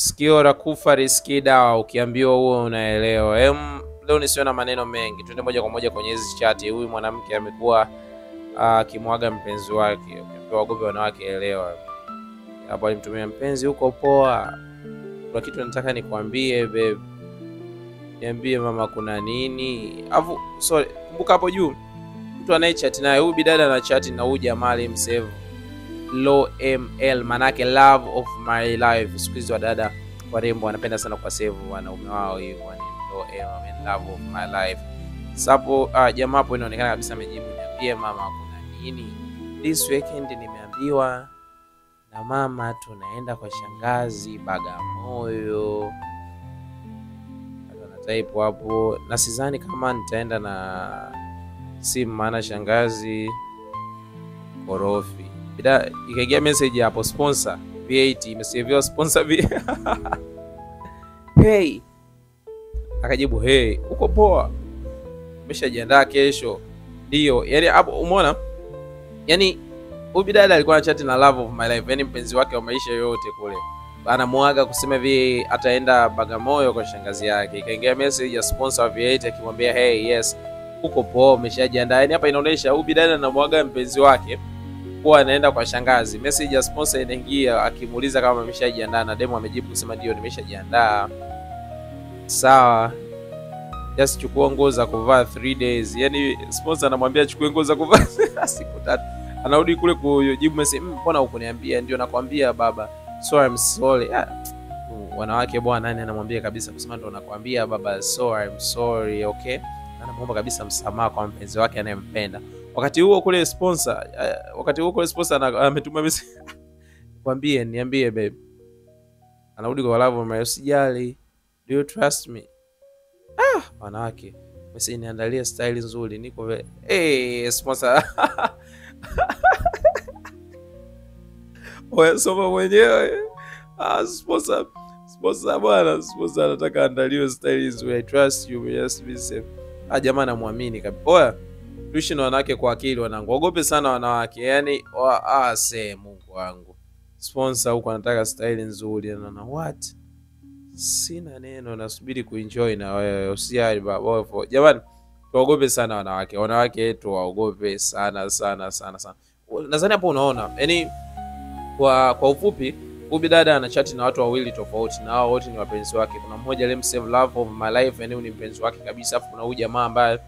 Sikio la kufa lisikii dawa, ukiambiwa huo unaelewa. Leo nisiwe na maneno mengi, twende moja kwa moja kwenye hizi chati. Huyu mwanamke amekuwa akimwaga mpenzi wake. Ukiambiwa wagope wanawake, elewa. Hapo alimtumia mpenzi, uko poa, kuna kitu nataka nikwambie babe. Niambie mama, kuna nini? Afu sorry, kumbuka hapo juu mtu anayechat naye huyu bidada ana chat na huyu jamaa alimsave Low ML, manake love of my life. Siku hizi wadada warembo wanapenda sana kwa save wanaume wao hivyo, yani Low M, I mean love of my life. Sapo jamaa hapo inaonekana kabisa amejibu, niambie mama, kuna nini? This weekend nimeambiwa na mama tunaenda kwa shangazi Bagamoyo. Type hapo, na sidhani kama nitaenda na simu maana shangazi korofi. Bila ikaingia message hapo, sponsor V8 imeseviwa sponsor V. Hey, akajibu hey, uko poa, umeshajiandaa kesho? Ndio. Yani hapo umeona, yani huyu bidada alikuwa anachat na love of my life, yani mpenzi wake wa maisha yote kule, anamwaga kusema hivi ataenda Bagamoyo kwa shangazi yake. Ikaingia message ya sponsor V8 akimwambia hey, yes, uko poa, umeshajiandaa. Yani hapa inaonyesha huyu bidada anamwaga mpenzi wake kuwa anaenda kwa shangazi. Message ya sponsor inaingia akimuuliza kama ameshajiandaa, na demo amejibu kusema ndio, nimeshajiandaa. Sawa, just chukua nguo za kuvaa 3 days. Yani sponsor anamwambia chukue nguo za kuvaa siku 3. Anarudi kule kujibu message, mbona hukuniambia? Ndio nakwambia baba, so I'm sorry. Wanawake bwana, nani anamwambia kabisa kusema ndio nakwambia baba, so I'm sorry, okay. Anamuomba kabisa msamaha kwa mpenzi wake anayempenda. Wakati huo kule sponsor, ametuma message, kwambie niambie babe. Anarudi kwa love my, usijali, do you trust me? Wanawake, message niandalie style nzuri, niko hey sponsor. Wewe soma mwenyewe. Sponsor bwana, sponsor anataka andaliwe style nzuri. I trust you, yes be safe. Jamaa namuamini kabisa. Oya, tuishi na wanawake kwa akili wanangu. Ogope sana wanawake. Yani Mungu wangu. Sponsor huko anataka style nzuri, na what? Sina neno, nasubiri kuenjoy na wewe. Usijali baba. Jamani, tuogope sana wanawake. Wanawake tuwaogope sana sana sana sana. Nadhani hapo unaona. Yani kwa ufupi, huyu dada anachat na watu wawili tofauti, na hao wote ni wapenzi wake. Kuna mmoja aliyemsave love of my life, yani huyu ni mpenzi wake kabisa. Afu kuna huyu jamaa ambaye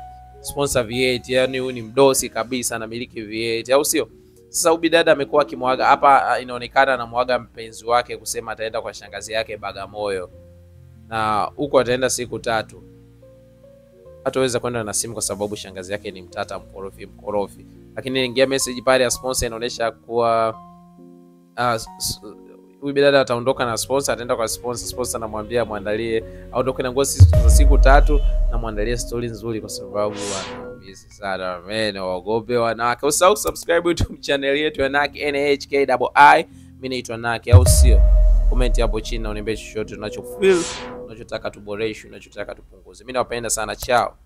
sponsor V8, yani huyu ni mdosi kabisa, anamiliki V8, au sio? Sasa huyu dada amekuwa akimwaga hapa, inaonekana anamwaga mpenzi wake kusema ataenda kwa shangazi yake Bagamoyo, na huko ataenda siku 3. Hataweza kwenda na simu kwa sababu shangazi yake ni mtata, mkorofi. Lakini ingia message pale ya sponsor inaonyesha kuwa huyu bidada ataondoka na sponsor, ataenda kwa sponsor. Sponsor anamwambia muandalie, aondoke na nguo za siku 3 na muandalie story nzuri kwa sababu anaumiza sana. Men, waogope wanawake. Usisahau subscribe YouTube channel yetu ya Naki NHKII. Mimi naitwa Naki, au sio? Comment hapo chini na uniambie chochote unachofeel, unachotaka tuboreshe, unachotaka tupunguze. Mimi nawapenda sana, chao.